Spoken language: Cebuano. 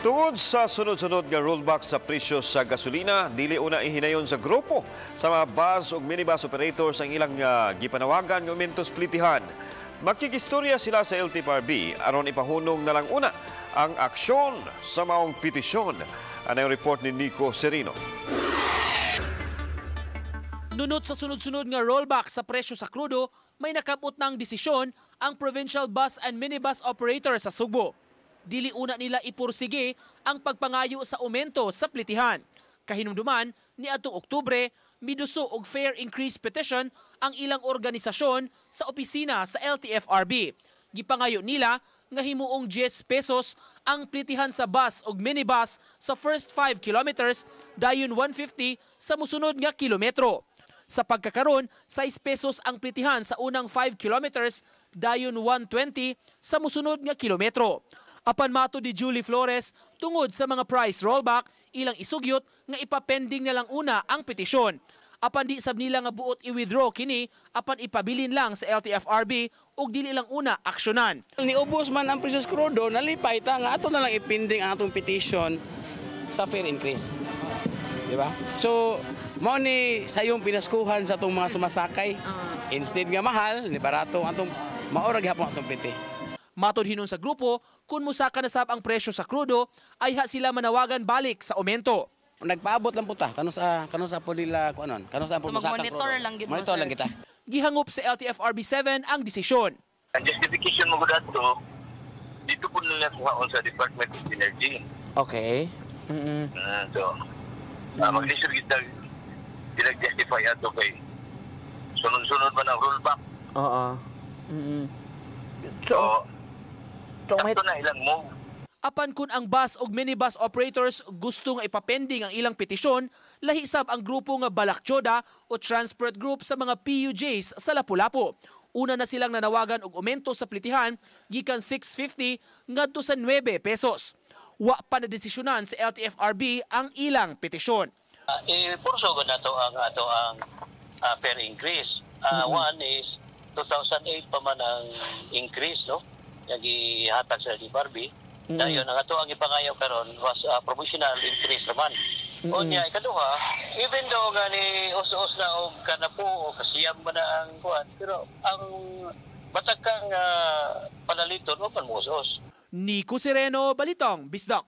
Tungod sa sunod-sunod nga rollback sa presyo sa gasolina, dili una ihinayon sa grupo sa mga bus ug minibus operators ang ilang gipanawagan nga aumento sa plitihan. Makikistorya sila sa LTFRB aron ipahunong na lang una ang aksyon sa maong petisyon. Ano yung report ni Nico Serino? Nunot sa sunod-sunod nga rollback sa presyo sa krudo, may nakabot ng desisyon ang provincial bus and minibus operator sa Sugbo. Dili una nila ipursige ang pagpangayo sa aumento sa plitihan. Kahinumduman, ni atong Oktubre, miduso og fare increase petition ang ilang organisasyon sa opisina sa LTFRB. Gipangayo nila nga himuong 10 pesos ang plitihan sa bus ug minibus sa first 5 kilometers, dayon 150 sa musunod nga kilometro. Sa pagkakaron, 6 pesos ang plitihan sa unang 5 kilometers, dayon 120 sa musunod nga kilometro. Apan matud ni Julie Flores, tungod sa mga price rollback, ilang isugyot nga ipapending na lang una ang petisyon. Apan di sab nila nga buot i-withdraw kini, apan ipabilin lang sa LTFRB ug dili lang una aksyonan. Niubos man ang presyo sa krudo, nalipay ta nga ato na lang ipinding ang atong petition sa fare increase. Di ba? So, mao ni sayong pinaskuhan sa atong mga sumasakay. Instead nga mahal, ni barato ang atong mao ra gihapon atong piti. Matod hinon sa grupo, kung musaka na sab ang presyo sa krudo, ayha sila manawagan balik sa aumento. Nagpaabot lang po ta kanu sa po nila kuanon, kanu sa po So, mag-monitor lang gid mo, Monitor sir. Lang kita. Gihangop sa LTFRB 7 ang desisyon. Ang justification mo ato, dito po nila kuhaon sa Department of Energy. So, mag-lisod kita sila justify ato kay sunod-sunod man ang rollback. So, So, so may sakto na ilang move. Apan kung ang bus ug minibus operators gusto nga ipapending ang ilang petisyon, lahi sab ang grupo nga Balakchoda o transport group sa mga PUJs sa Lapu-Lapu. Una na silang nanawagan og aumento sa plitihan gikan 6.50 ngadto sa 9 pesos. Wa pa na desisyonan sa LTFRB ang ilang petisyon. I-pursue na to ang ato ang fare increase. One is 2008 pa man ang increase, no? Yang gihatag sa LTFRB. Dayon ang ato ang ipangayo karon was provisional increase naman. Unya ikaduha, even though nga ni us-us na og kanapo o kasiyam man na ang kuan, pero ang batag kang palaliton mo pan mo us. Nico Sereno, Balitang Bisdak.